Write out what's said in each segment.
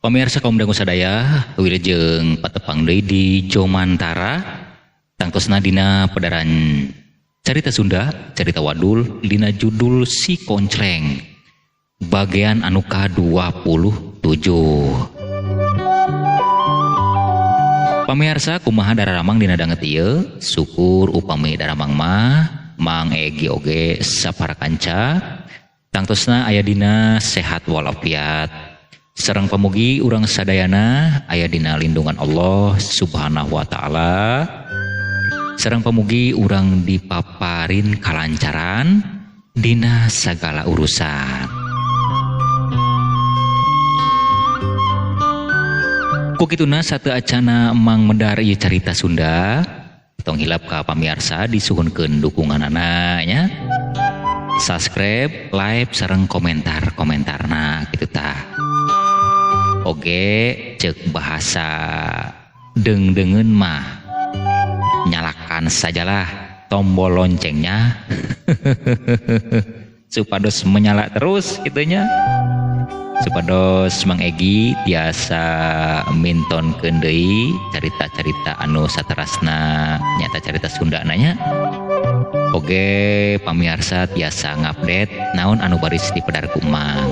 Pamirsa kaum dangu sadaya, wilujeng patepang deui di Jomantara, tangtosna dina pedaran Carita Sunda, Carita Wadul, dina judul Si Koncleng, bagian anu ka-27. Pamirsa kumaha daramang dina danget ieu, syukur upami daramang mah Mang Egi oge sapara kanca, tangtosna aya dina sehat walafiat. Sareng pamugi urang sadayana aya dina lindungan Allah Subhanahu wa taala. Sareng pamugi urang dipaparin kalancaran dina sagala urusan. Ku kituna sateu acana Mang Medar ieu carita Sunda, tong hilap ka pamiarsa disuhunkeun dukunganana nya. Subscribe, like, sareng komentar-komentarna kitu tah. Oke, cek bahasa deng-dengen mah nyalakan sajalah tombol loncengnya supados menyala terus gitunya, supados Mang Egi tiasa mintonkeun deui carita-carita anu saterasna nyata carita Sunda nanya. Oke, pamiarsa tiasa ngupdate naon anu baris di pedar ku Mang.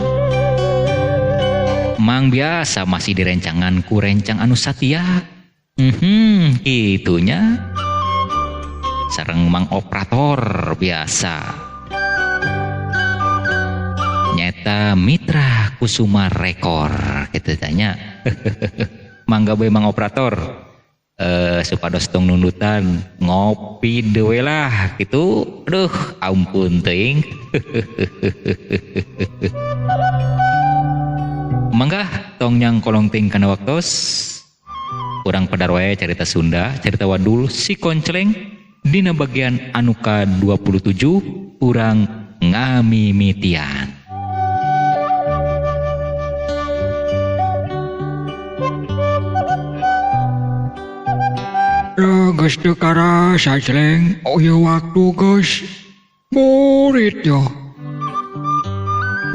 Mang biasa masih direncangan ku rencang anu satia. Itunya. Sareng Mang operator biasa. Nyata Mitra Kusuma Rekor gitu tanya. Mangga bae Mang operator. Supados tong nundutan ngopi dewe lah gitu. Aduh, ampun teuing. Mangga tong nyang kolong ting kana waktos. Urang pedar wae carita Sunda, carita wadul Si Koncleng dina bagian anu ka-27 urang ngamimitian. Lah geus teu karasa Cleng, oh ieu waktu geus burit yo.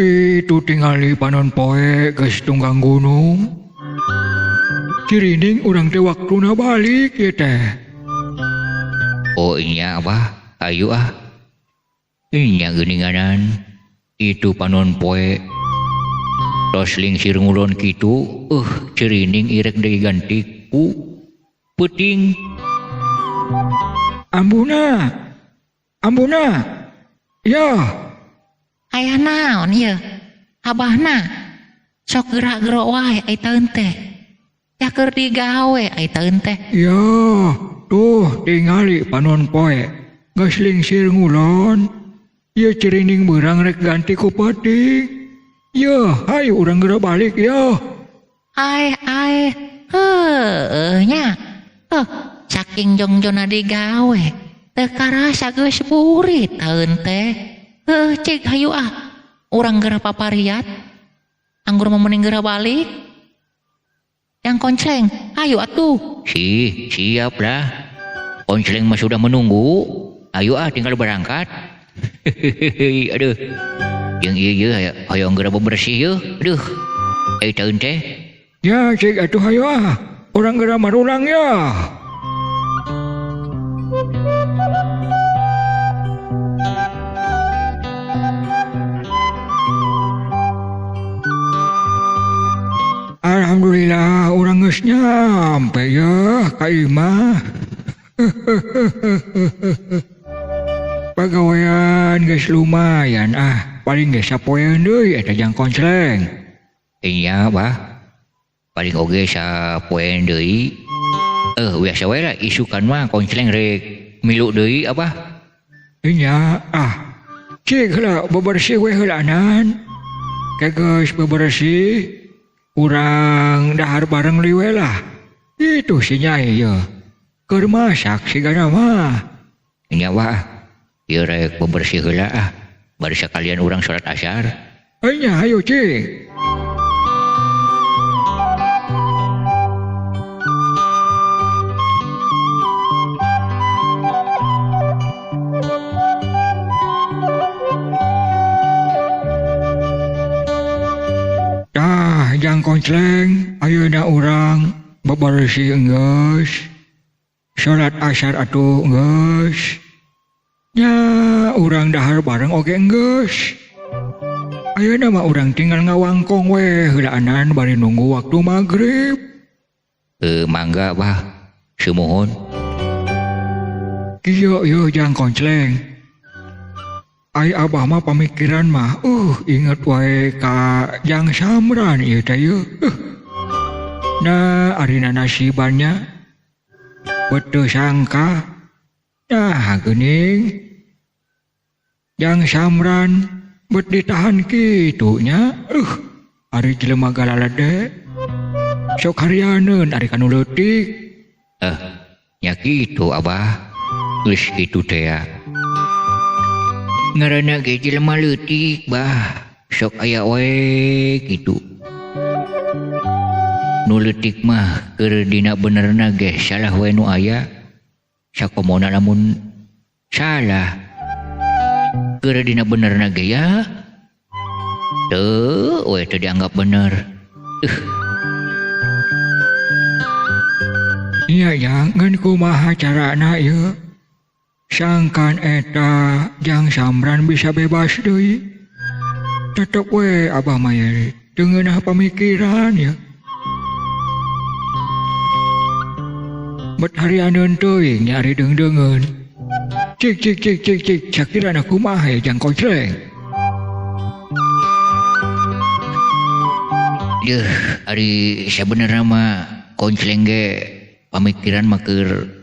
Itu tingali panon poe geus tunggang gunung. Cirining urang teh waktuna balik ieu teh. Oh iya abah, ayo ah. Iya geuninganan. Itu panon poe tos lingsir ngulon kitu, cirining irek deui ganti ku peuting. Ambuna. Ambuna. Ya. Aya naon ieu? Abahna sok gerak-gerok wae ai taeun teh. Ya keur digawe ai taeun teh. Ya, tuh tingali panon poe geus lingsir ngulon. Ieu cirining beurang rek ganti ku peuting. Ya, hayu urang geura balik ya. Ae ae, heueuh nya. Saking jongjona digawe teu karasa geus burit taeun teh. Cik hayu ah, urang geura papariat. Anggur mah mending geura balik. Yang Koncleng, ayo atuh. Si, siap lah. Koncleng mah sudah menunggu. Ayo ah, tinggal berangkat. Aduh. Yang ieu ieu hayang geura bebersih yeuh. Aduh. Ai taeun teh. Ya, cik atuh hayu ah. Urang geura marulang ya. Alhamdulillah urang geus nyampe ya ka imah. Pagawean geus lumayan ah, paling geus sapoeun deui eta jang Koncleng. Iya bah, paling oge sapoeun deui. Biasa we lah isukan mah Koncleng rek milu deui apa? Iya ah, cik heula bebersih we heulanan. Geus bebersih urang dahar bareng liwe lah. Itu si Nyai ya. Keur masak sigana mah. Nya wah, ieu rek bebersih heula ah. Bari sakalian urang salat asar. Nya hayu cik. Jang Koncleng, ayeuna urang bebersih enggeus. Salat asar atuh enggeus. Nya urang dahar bareng oge enggeus. Ayeuna mah urang tinggal ngawangkong we heulaanan bari nunggu waktu maghrib. Mangga bah, sumuhun. Kieu yeuh Jang Koncleng. Ai abah mah pamikiran mah inget wae ka Jang Samran ieu teh yeuh. Nah arina nasibannya betul sangka. Nah geuning Jang Samran bet ditahan kitu nya. Ari jelema galalede sok harianeun ari kanu leutik. Nya kitu abah, geus kitu teh ya. Ngaranna ge jelema leutik bah, sok aya we kitu. Nu leutik mah keur dina benerna ge salah we nu aya. Sakomona lamun salah keur dina benerna ge ya teu we teu dianggap bener. Iya yang ngan kumaha carana ieu? Sangkan eta Jang Samran bisa bebas deui. Tetep we abah mah ye teu ngeunah pamikiran ya. Bet harianeun teuing nya ari deung-deungeun. Cik cik cik cik cik sakirana kumaha ye Jang Koncleng. Deuh ari sabenerna mah Koncleng ge pamikiran mah keur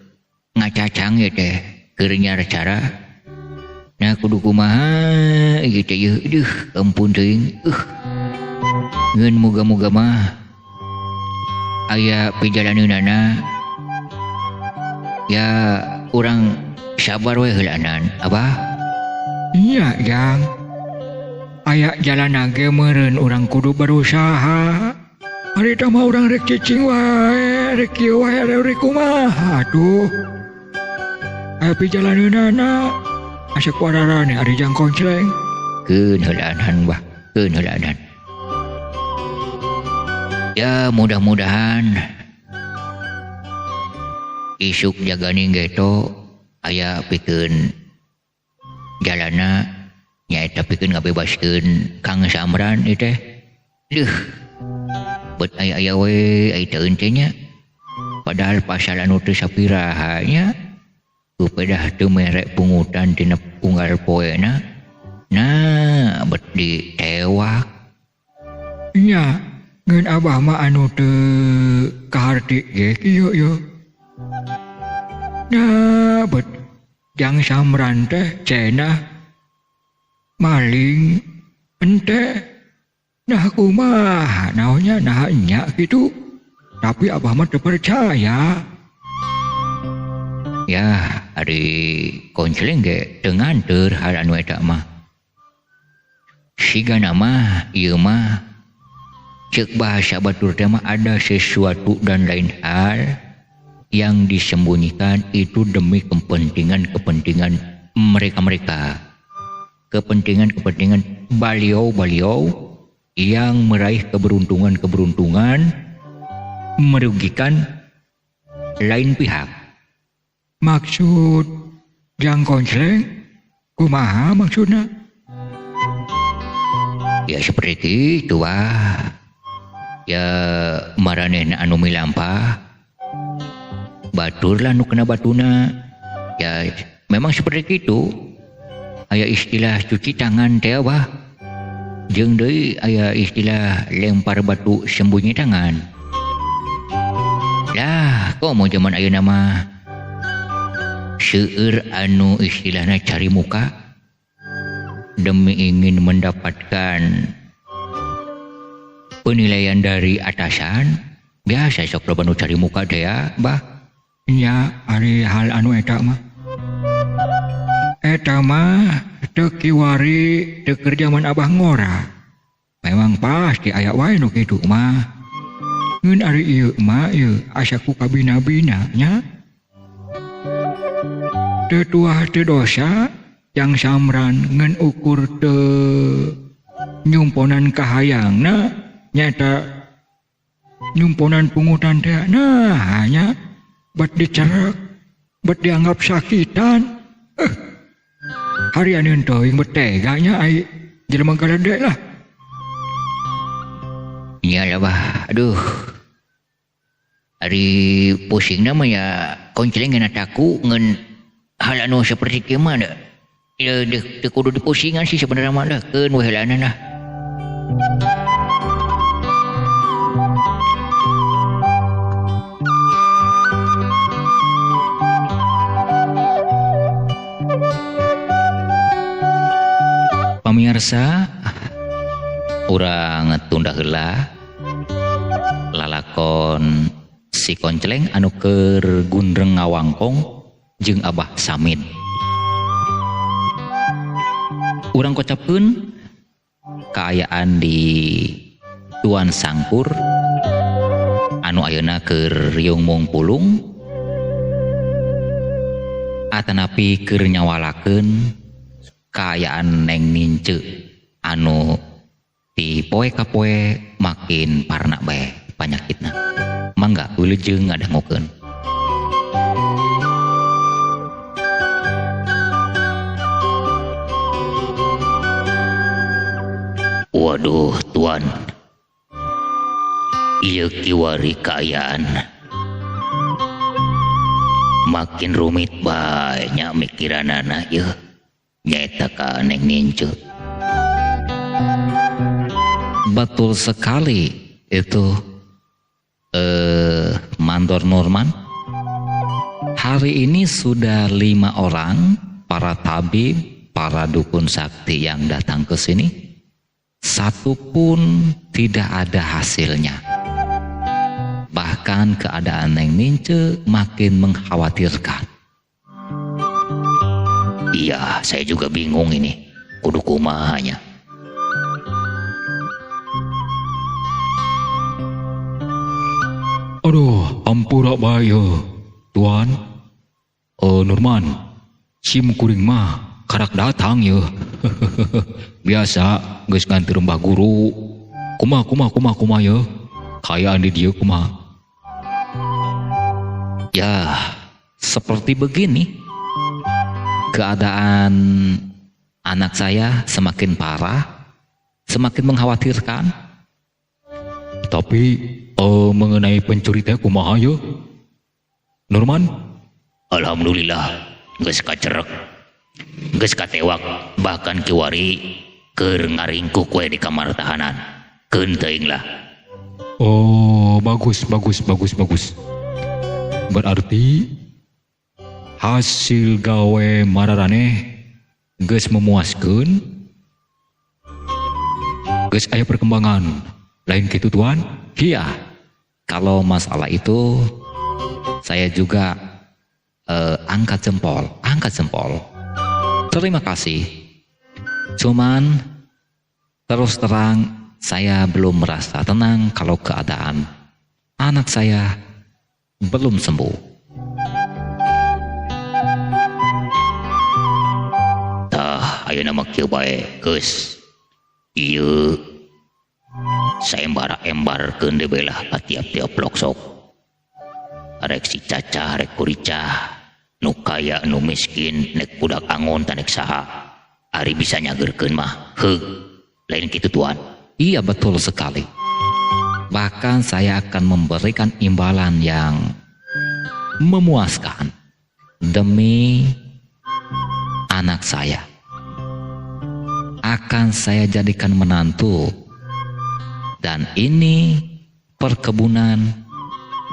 ngacacang ye teh. Keur cara nah kudu kumaha ieu teh yeuh deuh ampun teuing. Ngeun muga-muga mah aya pijalaneunana ya urang sabar we heulaanan abah. Iya Jang, aya jalan ge meureun urang kudu berusaha. Ari tah mah urang rek cicing wae rek kieu wae rek kumaha atuh. Aya pijalaneunana asa kuararane ari Jang Koncleng. Keun heulaanan bah, keun heulaanan. Ya mudah-mudahan isuk jaganing geto aya pikeun jalana nyaeta pikeun ngabebaskeun Kang Samran ieu teh. Deuh bet aya-aya we ai teu teh nya. Padahal pasal anu teu sapiraha nya. Pedah teu mere pungutan tina unggal poena. Nah bet ditewak. Nya ngeun abah mah anu teu kaharti ge kieu yeuh. Nah bet Jang Samran teh cenah maling ente. Nah kumaha naonnya nah nya kitu. Tapi abah mah teu percaya. Ya ari Koncleng ge teu nganteur hal anu eta mah. Sigana mah ieu mah ceuk bahasa batur teh mah ada sesuatu dan lain hal yang disembunyikan itu demi kepentingan-kepentingan mereka-mereka. Kepentingan-kepentingan baliau-baliau yang meraih keberuntungan-keberuntungan merugikan lain pihak. Maksud Jang Koncleng kumaha maksudna? Ya seperti itu wah. Ya maranehna anu milampah batur lah nu kena batuna. Ya memang seperti itu. Aya istilah cuci tangan teh wah. Jeung deui aya istilah lempar batu sembunyi tangan. Lah komo zaman ayeuna mah seueur anu istilahna cari muka demi ingin mendapatkan penilaian dari atasan. Biasa sok loba nu cari muka teh ya bah. Nya ari hal anu eta mah. Eta mah teu kiwari teu keur jaman abah ngora. Memang pasti aya wae nu kitu mah. Ngeun ari ieu mah ieu asa ku kabina-bina nya. Teu tuah teu dosa Jang Samran ngan ukur teu nyumponan kahayangna nyata Nyumponan pungutan teh nah hanya bet dicerek, bet dianggap sakitan. Harian teuing bet teganya ai jelema galede lah. Nya lah bah, aduh. Ari pusingna mah ya konceleng ngeuna taku ngan hal anu seperti kieu mah da. Ya teu kudu dipusingan sih sebenarnya mah dah, keun we heulana lah. Pamirsa, urang tunda heula lalakon si Koncleng anu keur gundreng ngawangkong jeung Abah Samid. Urang kocapkeun kaayaan di Tuan Sangkur anu ayeuna keur riung mung pulung atanapi keur nyawalakeun kaayaan Neng Nince anu ti poe ka poe makin parna bae panyakitna. Mangga wilujeng ngadangukeun. Waduh tuan, ieu kiwari kaayaan makin rumit bae nya mikiranana ieu nyaeta ka Neng Nince. Betul sekali itu, Mandor Nurman. Hari ini sudah 5 orang para tabib, para dukun sakti yang datang ke sini. Satu pun tidak ada hasilnya. Bahkan keadaan Neng Nince makin mengkhawatirkan. Iya, saya juga bingung ini. Kudu kumaha nya. Aduh, ampura bae Tuan. Nurman, sim kuring mah karak datang ya. Biasa geus nganter mbah guru. Kumaha kumaha kumaha kumaha ya. Kaayaan di dieu kumaha. Ya, seperti begini. Keadaan anak saya semakin parah, semakin mengkhawatirkan. Tapi mengenai pencuri teh kumaha ya? Nurman? Alhamdulillah, geus kacerek, geus katewak, bahkan kiwari keur ngaringkuk we di kamar tahanan. Keun teuing lah. Oh, bagus bagus bagus bagus. Berarti hasil gawe mararaneh geus memuaskeun, geus aya perkembangan. Lain kitu tuan? Iya, kalau masalah itu saya juga angkat jempol, angkat jempol. Terima kasih. Cuman terus terang saya belum merasa tenang kalau keadaan anak saya belum sembuh. Tah, ayeuna mah kieu bae, geus. Ieu saembara-embarkeun deui lah ka tiap-tiap ploksok. Rek si cacah, rek kuricah, nu kaya, nu miskin, nek budak angon, tanek saha. Ari bisa nyageurkeun mah, heug. Lain kitu tuan. Iya, betul sekali. Bahkan saya akan memberikan imbalan yang memuaskan demi anak saya. Akan saya jadikan menantu. Dan ini perkebunan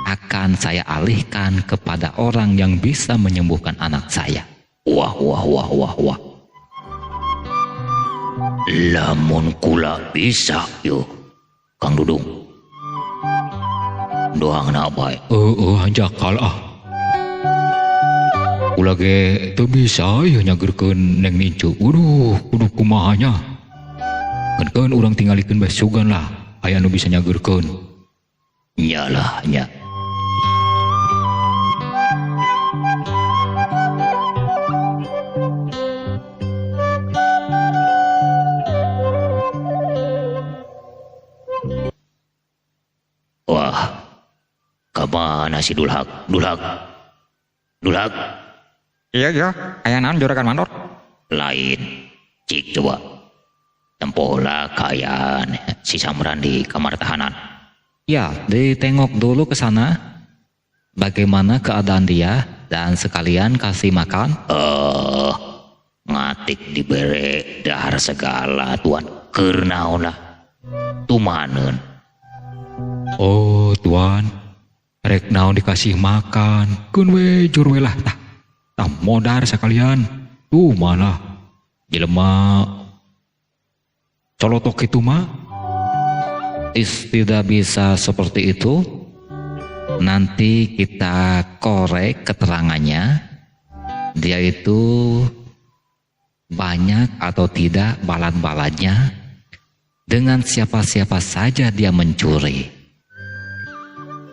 akan saya alihkan kepada orang yang bisa menyembuhkan anak saya. Wah, wah, wah, wah, wah. Lamun kula bisa yo, Kang Dudung. Doangna bae. Hanjakal ah. Kula ge teu bisa ieu nyageurkeun Neng Nince. Waduh, kudu kumaha nya. Keun urang tingalikeun bae sugan lah, aya nu bisa nyageurkeun. Nyalah nya. Wah, Ka mana si Dulhak? Dulhak. Dulhak. Iya, aya naon juragan mandor? Lain. Cik coba. Tempo lah kaayaan si Samran di kamar tahanan. Ya, ditengok dulu ke sana. Bagaimana keadaan dia dan sekalian kasih makan. Ngatik dibere dahar segala tuan. Keur naon lah. Tumaneun. Oh, tuan. Rek naon dikasih makan. Keun we jur we lah tah. Tah modar sekalian. Tuh mana jelema colotok itu mah. Is tidak bisa seperti itu. Nanti kita korek keterangannya. Dia itu banyak atau tidak balat-balatnya. Dengan siapa-siapa saja dia mencuri.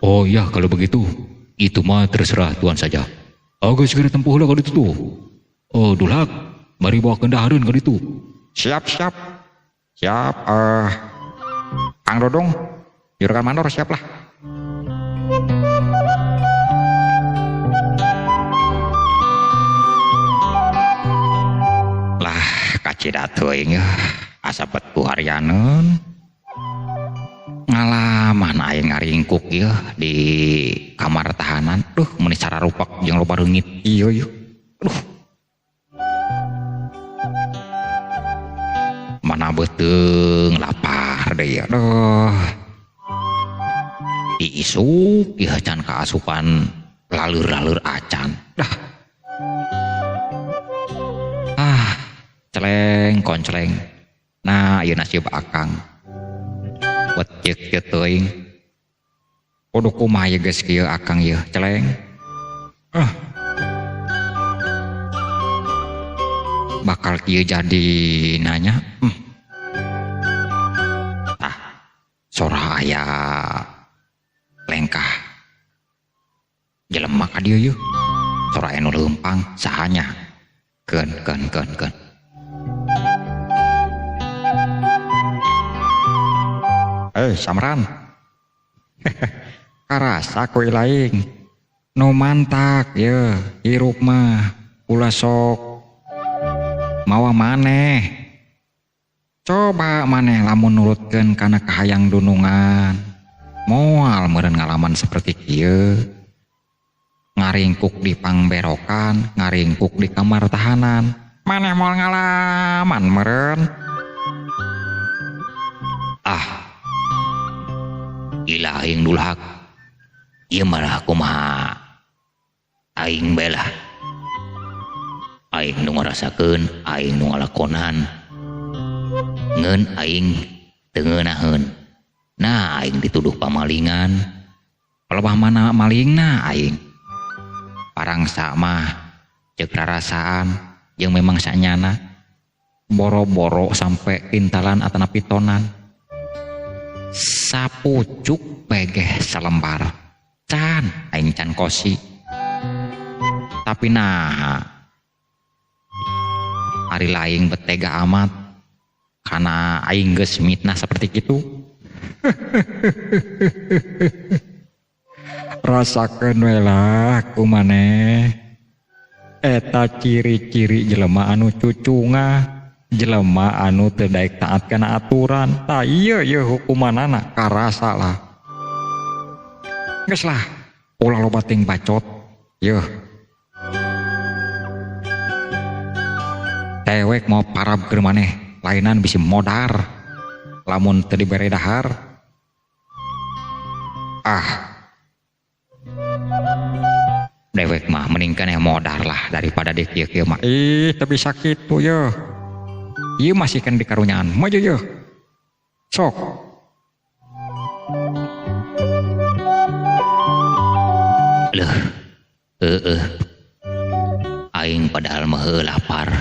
Oh ya, kalau begitu itu mah terserah tuan saja. Agus segera tempuh lah kalau itu tuh. Oh Dulhak, mari bawa kendaharun kalau itu. Siap, siap. Siap, Kang Dodong, juragan mandor siap lah. Lah, kacida teuing asa betu harianeun. Ngalaman aing ngaringkuk ieu di kamar tahanan. Duh, meuni sararupak jeung loba reungit. Iya, iya. Aduh. Mana beuteung lapar deui aduh. Diisuk ieu can kaasupan laleur-laleur acan. Dah. Ah, celeng koncleng. Nah, ieu nasib akang. Wetyeuk teu teuing. Kudu kumaha ieu geus kieu akang ieu, celeng. Ah. Bakal kieu jadi nanya. Tah, sora aya lengkah. Jelema ka dieu yeuh. Sora anu leumpang sahanya. Keun keun keun keun. Samran. Karasa ku ilaing. Nu mantak ye hirup mah ulah sok mawa maneh. Coba maneh lamun nurutkeun kana kahayang dunungan. Moal meureun ngalaman seperti kieu. Ngaringkuk di pangberokan, ngaringkuk di kamar tahanan. Maneh moal ngalaman meureun. Ah. Gila aing Dulhak. Ieu malah kumaha aing bae lah. Aing nu ngarasakeun, aing nu ngalakonan. Ngeun aing teu ngeunaheun. Nah, aing dituduh pamalingan. Palebah mana malingna aing. Parangsa mah ceuk rarasaan jeung memang sanyana. Boro-boro sampai kintalan atanapi tonan. Sapucuk pegeh salembar. Can aing can kosi. Tapi nah ari laing betega amat karena aing geus mitnah seperti kitu. Rasakeun we lah ku maneh. Eta ciri-ciri jelema anu cucungah, jelema anu teu daek taat kana aturan. Tah ieu ieu hukumanana karasa lah. Geus lah, ulah loba ting bacot. Yeuh. Dewek mau parab keur maneh, lainan bisi modar. Lamun teu dibere dahar. Ah. Dewek mah mending keneh modar lah daripada di kieu-kieu mah. Ih, teu bisa kitu yeuh. Ieu masih kan dikarunyaan. Maju yeuh. Sok. Leuh. Heueuh. Aing padahal mah lapar.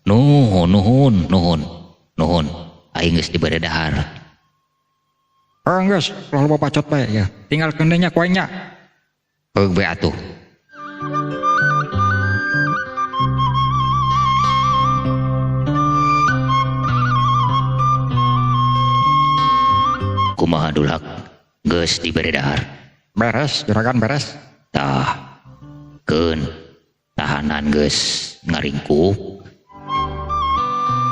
Nuhun, nuhun, nuhun. Nuhun. Aing geus dibere dahar. Heuh geus, ulah loba bacot bae ya. Tinggal kendenya ku aing nya. Heug bae atuh. Kumaha Dulhak? Geus dibere dahar. Beres, juragan beres. Tah, keun tahanan geus ngaringkuk.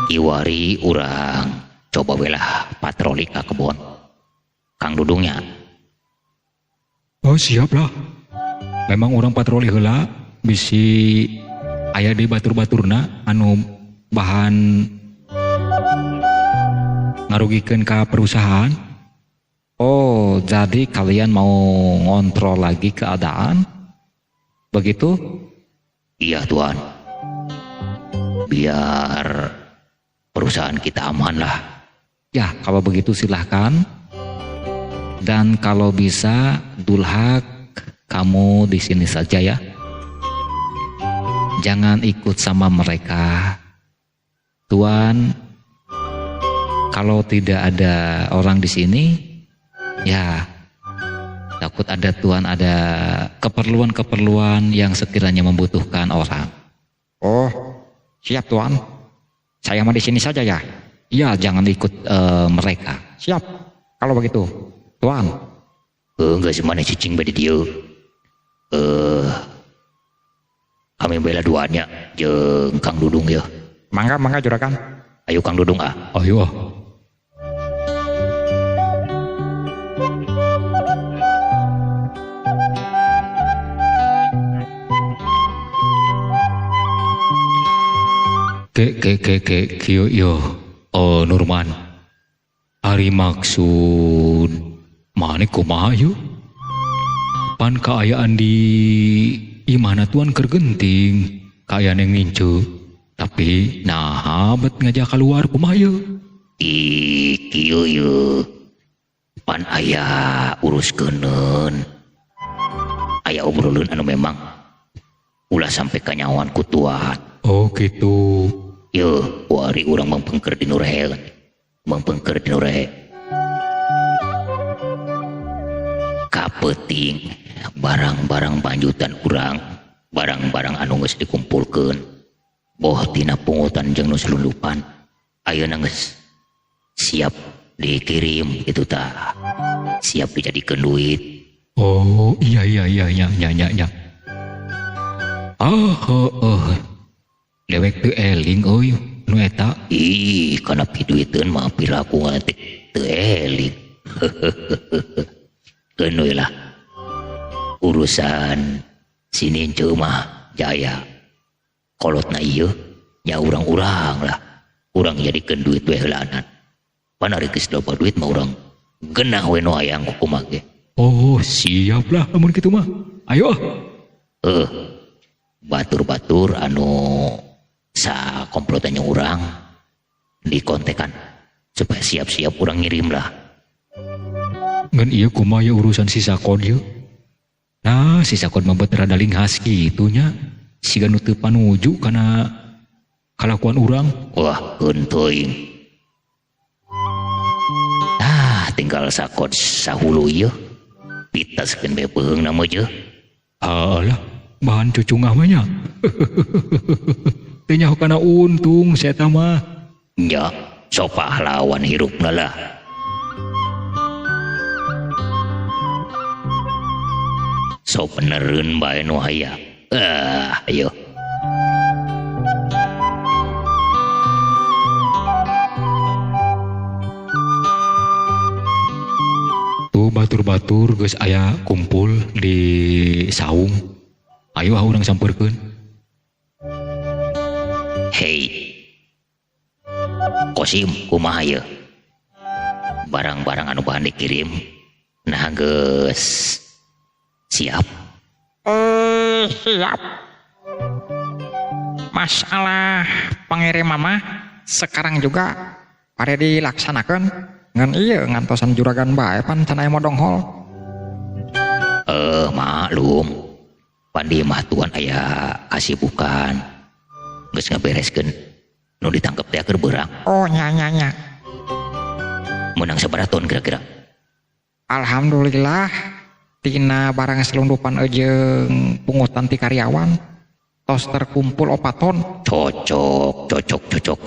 Kiwari urang coba we lah patroli ka kebon. Kang Dudungnya. Oh siap lah. Memang orang patroli heula bisi aya di batur-baturna anu bahan ngarugikeun ka perusahaan. Oh, jadi kalian mau ngontrol lagi keadaan? Begitu? Iya, Tuan. Biar perusahaan kita aman lah. Ya, kalau begitu silahkan. Dan kalau bisa, Dulhak, kamu di sini saja ya. Jangan ikut sama mereka. Tuan, kalau tidak ada orang di sini, ya takut ada Tuan ada keperluan-keperluan yang sekiranya membutuhkan orang. Oh, siap Tuan. Saya mau di sini saja ya. Ya, jangan ikut mereka. Siap. Kalau begitu, Tuan. Enggak semana cicing bedi dieu. Kami bela duanya jeung Kang Dudung ya. Mangga mangga juragan. Ayo Kang Dudung ah. Ayo ah. Ke ke ke ke kieu yo. Oh Nurman. Ari maksud maneh kumaha yeuh? Pan kaayaan di imahna tuan keur genting, kaayaan yang ngincu. Tapi naha bet ngajak keluar kumaha yeuh? Ih kieu yeuh. Pan aya uruskeun. Aya obrolan anu memang ulah sampai kanyawan ku tuan. Oh gitu. Yeuh, wari urang mangpengker di nu rehe. Mangpengker di nu rehe. Kapeting barang-barang panjutan urang, barang-barang anu geus dikumpulkeun, boh tina pungutan jeung nu selundupan, ayeuna geus siap dikirim gitu tah. Siap dijadikeun duit. Oh, iya iya iya iya iya iya iya. Ah, heueuh. Dewek teu eling euy nu eta. Ih, kana piduiteun mah piraku teh teu eling. Keun we lah. Urusan si Nincu mah jaya. Kolotna ieu nya urang-urang lah. Urang jadikeun duit we heulaanan. Pan ari geus loba duit mah urang genah we nu hayang kumaha ge. Oh, siap lah lamun kitu mah. Ayo ah. Batur-batur anu sa komplotannya urang dikontekan supaya siap-siap urang ngirim lah. Ngan ieu kumaha ya urusan si Sakon ieu? Nah, si Sakon mah bet rada linghas kitu nya. Siga nu teu panuju kana kalakuan urang. Wah, keun teuing. Ah, tinggal Sakon sahulu ieu. Pitaskeun bae beheungna mah jeuh. Alah, bahan cucungah mah nya. Teu nyaho kana untung si eta mah. Nya, sok pahlawan hirupna lah. Sok benereun bae nu aya. Ah, ayo. Tuh batur-batur geus aya kumpul di saung. Ayo ah urang sampeurkeun. Hei. Kosim kumaha ieu? Barang-barang anu bahan dikirim nah geus siap. Siap. Masalah pengiriman mah sekarang juga pada dilaksanakan. Ngan iya ngantosan juragan bae pan can aya modonghol. Maklum. Pan di imah tuan aya kasibukan. Geus ngabereskeun nu ditangkep teh keur beurang. Oh nya nya nya. Menang sabaraha ton kira-kira? Alhamdulillah tina barang selundupan jeung pungutan ti karyawan tos terkumpul 4 ton. Cocok, cocok, cocok.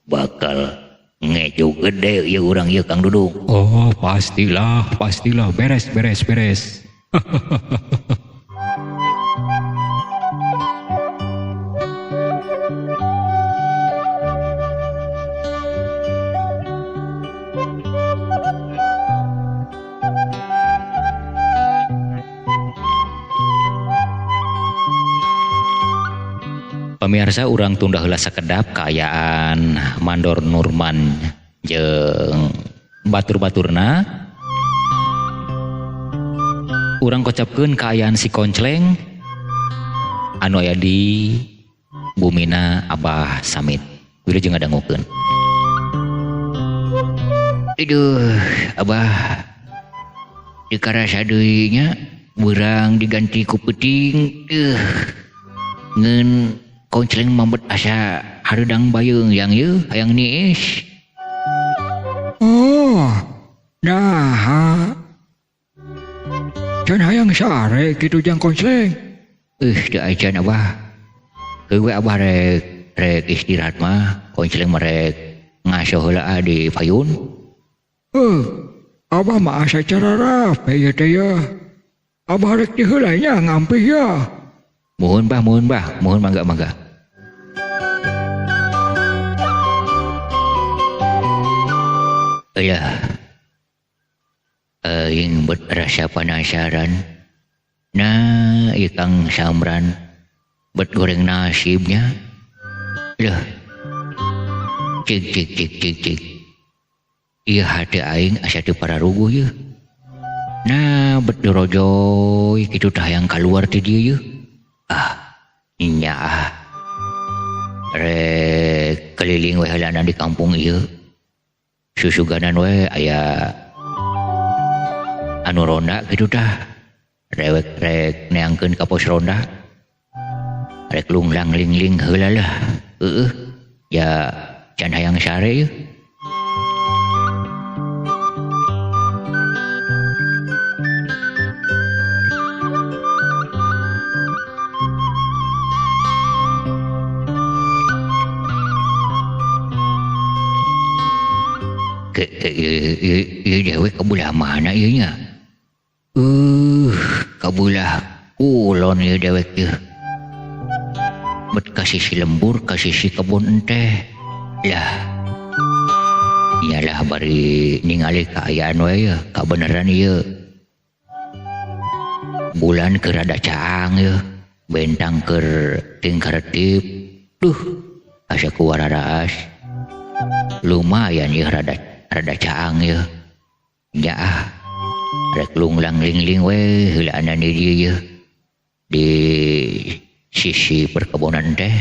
Bakal Ngejo gede ieu urang ieu Kang Dudung. Oh, pastilah, pastilah beres beres beres. Pemirsa urang tunda heula sakedap kaayaan Mandor Nurman jeung batur-baturna. Urang kocapkeun kaayaan si Koncleng anu aya di bumina Abah Samit. Wilujeng ngadangukeun. Aduh, Abah dikarasa deui nya beurang diganti ku peuting. Ngeun Koncleng mambet asa hareudang bayeung yang ieu hayang niis. Oh, nah. Can hayang sare kitu jang Koncleng. Teu acan Abah. Heuh we Abah rek istirahat mah, Koncleng mah rek ngaso heula di payun. Abah mah asa cararap ieu teh ya. Abah rek diheula nya ngampih ya. Mohon bah, mohon bah, mohon mangga mangga. Alah, aing bet rasa penasaran. Nah, ieu Kang Samran bet goreng nasibnya. Lah, cik cik cik cik cik. Ieu hate aing asa teu pararuguh yeuh. Nah, bet dorojoy kitu tah hayang kaluar ti dieu yeuh. Ah, nya ah. Rek keliling we heulana di kampung ieu. Susuganan we aya anu ronda kitu tah. Rewek rek neangkeun ka pos ronda. Rek lunglang ling-ling heula lah. Heueuh. Ya can hayang sare yeuh. Ieu dewek kabelah mana ieu nya? Kabelah kulon ieu dewek ieu. Bet ka sisi lembur ka sisi kebon enteh. Lah. Nyalah bari ningali kaayaan we ieu, kabeneran ieu. Bulan keur rada caang ieu, bentang keur tingkaretip. Duh, asa ku wararaas. Lumayan ieu rada caang ieu. Nya ah. Rek lunglang ling-ling we heulaanan di dieu ieu. Di sisi perkebunan teh.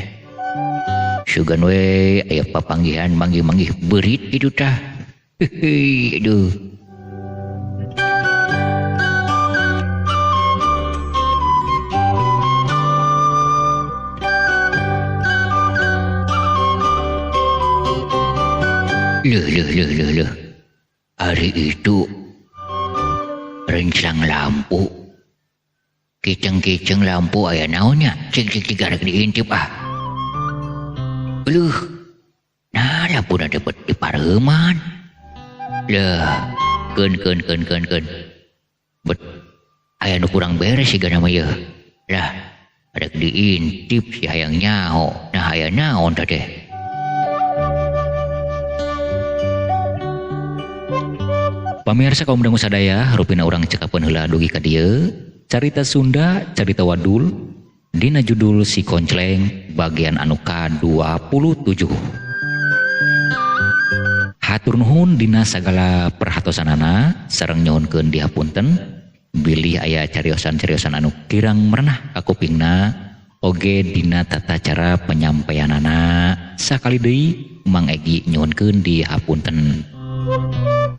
Sugan we aya papanggihan manggih-manggih beurit kitu tah. Heuheuy, aduh. Leuh leuh leuh leuh leuh. Ari itu renclang lampu. Kiceng-kiceng lampu aya naonnya? Cing cing cing rek diintip ah. Leuh. Nah, lampuna dapet di pareuman. Leuh, keun keun keun keun keun. Bet aya nu kurang beres sigana mah yeuh. Lah, rek diintip si hayang nyaho. Nah, aya naon tah teh? Pamirsa kaum dangu sadaya, rupina urang cekapeun heula dugi ka dieu. Carita Sunda, carita wadul, dina judul Si Koncleng bagian anu ka-27. Hatur nuhun dina sagala perhatosanana sareng nyuhunkeun dihapunten bilih aya cariosan-cariosan anu kirang merenah ka kupingna oge dina tata cara penyampaianana. Sakali deui Mang Egi nyuhunkeun dihapunten.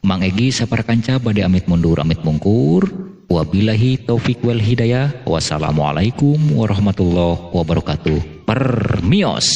Mang Egi saparakanca bade amit mundur amit mungkur. Wabillahi taufik wal hidayah. Wassalamualaikum warahmatullahi wabarakatuh. Permios.